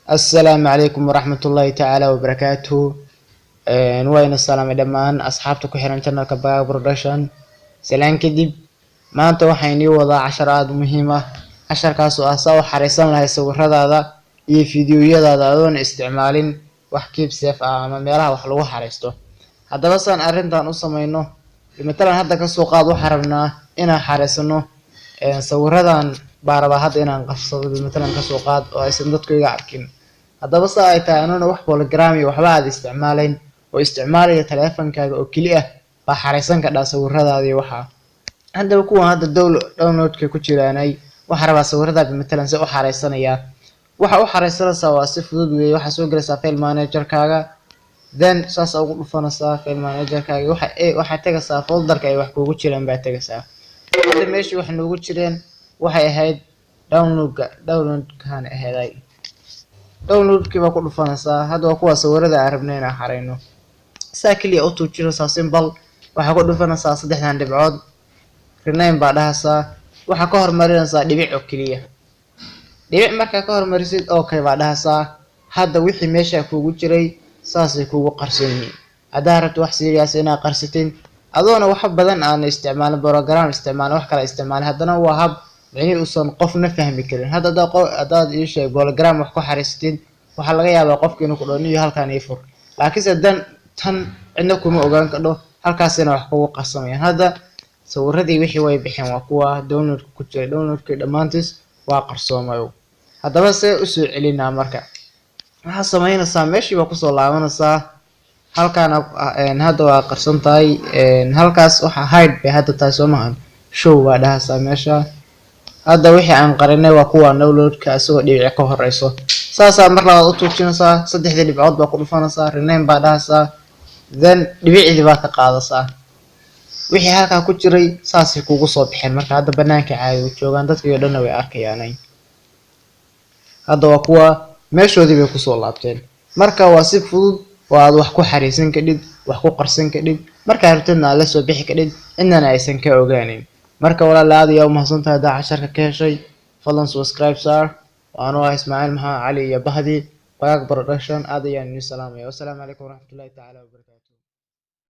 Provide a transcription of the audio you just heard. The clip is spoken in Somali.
Assalaamu calaykum waraxmatullaahi tacaala wabarakaatuhu. Wayna salaamay dhammaan asxaabta ku xiran channelka Bagaag Production. Salaan kadib, maanta waxaan inii wadaa cashar aada u muhiim ah, casharkaas oo ah saa u xareysan lahay sawiradaada iyo fiidiyowyadaada adoon isticmaalin wax keep safe ah ama meelaha wax lagu xareysto. Haddaba, saan arrintan u sameyno, matalan hadda kasoo qaad waxaan rabnaa inaan xareysano sawiradan. Baa rabaa hadda inaan qabsado, matalan kasoo qaad, oo aysan dadku iga arkin. Haddaba, saa ay tahay, anuna wax program iyo waxba aad isticmaalayn oo isticmaalaya taleefankaaga oo keli ah baa xareysan kadhaa sawiradaada iyo waxaa. Haddaba, kuwan hadda downloadka ku jiraanay, waxaa rabaa sawirada matalan se u xareysanayaa. Waxa u xareysanaysaa waa si fudud weeye. Waxaa soo gelaysaa file managerkaaga, then saas ugu dhufanaysaa file managerkaaga. Waxaa tegaysaa folderka ay wax kuugu jiraan baa tegaysaa. Hadda meeshii wax noogu jireen waxay ahayd downloadka, downloadkan aheeday. Downloadkii baa ku dhufanaysaa. Hadda waa kuwa sawirada aan rabnay inaan xareyno. Saa keliya u tuujinaysaa, simple. Waxaa ku dhufanaysaa saddexdan dhibcood, rename baa dhahaysaa. Waxaa ka hormarinaysaa dhibic oo keliya. Dhibic markaa ka hormarisid, okay baa dhahaysaa. Hadda wixii meesha kuugu jiray saasay kuugu qarsoon yihiin. Haddaa rabto wax serious inaad qarsatin, adoona wax badan aan isticmaalin, program isticmaalin, wax kale isticmaalin, haddana waa hab micnihi uusan qofna fahmi karin. Hadda haddaad ii sheeg program wax ku xariisatid, waxaa laga yaabaa qofka inuu ku dhaho, "Niyo, halkaan ii fur." Laakiinse dan tan cidna kuma ogaan kadho, halkaasina wax kugu qarsamayaan. Hadda sawiradii wixii way bixeen, waa kuwa downloadka ku jiray. Downloadkii dhammaantiis waa qarsoomayo. Haddaba, see usoo celinaa? Marka waxaad sameynaysaa, meeshii baa kusoo laabanaysaa. Halkaana hadda waa qarsan tahay. Halkaas waxa hide bay hadda tahay, soo maahan? Show baa dhahaysaa meesha. Hadda wixii aan qarinay waa kuwa downloadka, isagoo dhibici ka horeyso. Saasaa mar labaad u tuujinaysaa, saddexdii dhibcood baa ku dhufanaysaa, rename baa dhahaysaa, then dhibicdii baa ka qaadaysaa. Wixii halkaa ku jiray saasay kugu soo baxeen. Marka hadda banaanka caadi joogaan, dadkii oo dhanna way arkayaan. Hadda waa kuwa meeshoodii bay kusoo laabteen. Marka waa si fudud oo aad wax ku xariisan kadhid, wax ku qarsan kadhid, markaa rabtidna aad la soo bixi kadhid, cidnana aysan ka ogaanin. Marka walaala, aad ayaa umahadsantahay. Haddaa casharka ka heshay, fadlan subscribe saar. Waanoo ah Ismaaciil Maxamed Cali iyo bahdi Bagaag Production. Aad ayaan idin salaamaya. Wassalaamu calaykum waraxmatullahi tacaala wabarakatu.